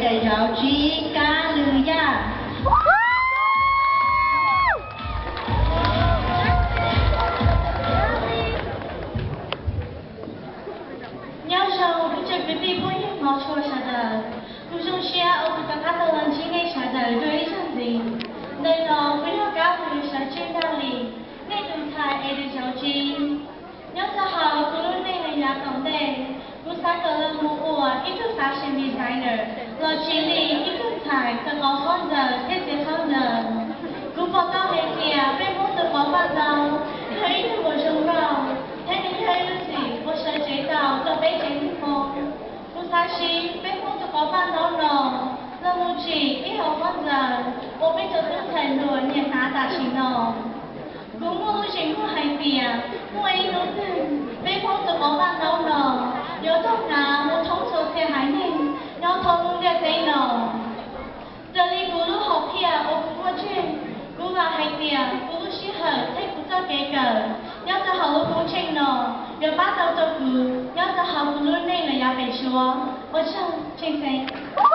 Daim zauv tsib, Kab Lw Yaj. Nyob zoo ib tsoom kwv tij phooj ywg hmov tshua sawv daws, kuv zoo siab uas kuv rov qab tau los ntsib nej sawv daws dua ib zaug ntxiv. Ntawm no kuv yog Kab Lw, sawv tsev Ntaj Lis, nej tus ntxhais es daim zauv tsib. Nyob rau hauv kuv lub neej yav tom ntej, kuv xav kom los mus ua ib tug fashion designer los sis li ib tug ntxhais kawm qhov ntawd thiab txiav qhov ntawd. Kuv pom tau hais tias peb Hmoob tus qhov paj ntaub yog ib tug uas zoo nkauj thiab nws yog ib lub txim uas sawv tsev tau rau peb tsev neeg Hmoob. Kuv xav siv peb Hmoob tus qhov paj ntaub no los mus tsim ib hom qhov ntawd uas peb cov tub ntxhais hluas nyiam hnav tam sim no. Kuv muaj lub zeem muag hais tias muaj ib hnub twg peb Hmoob tus qhov paj ntaub no yuav tau hnav mus thoob txhua txhia haiv neeg nyob thoob lub ntiaj teb no. Raws li kuv lub hom phiaj uas kuv muaj tseg, kuv vam hais tias kuv lub sij hawm thiab kuv txoj kev kawm nyob rau hauv lub koob tsheej no yuav pab tau rau kuv nyob rau hauv kuv lub neej lawm yav pem suab. Ua tsaug, tseem xeev.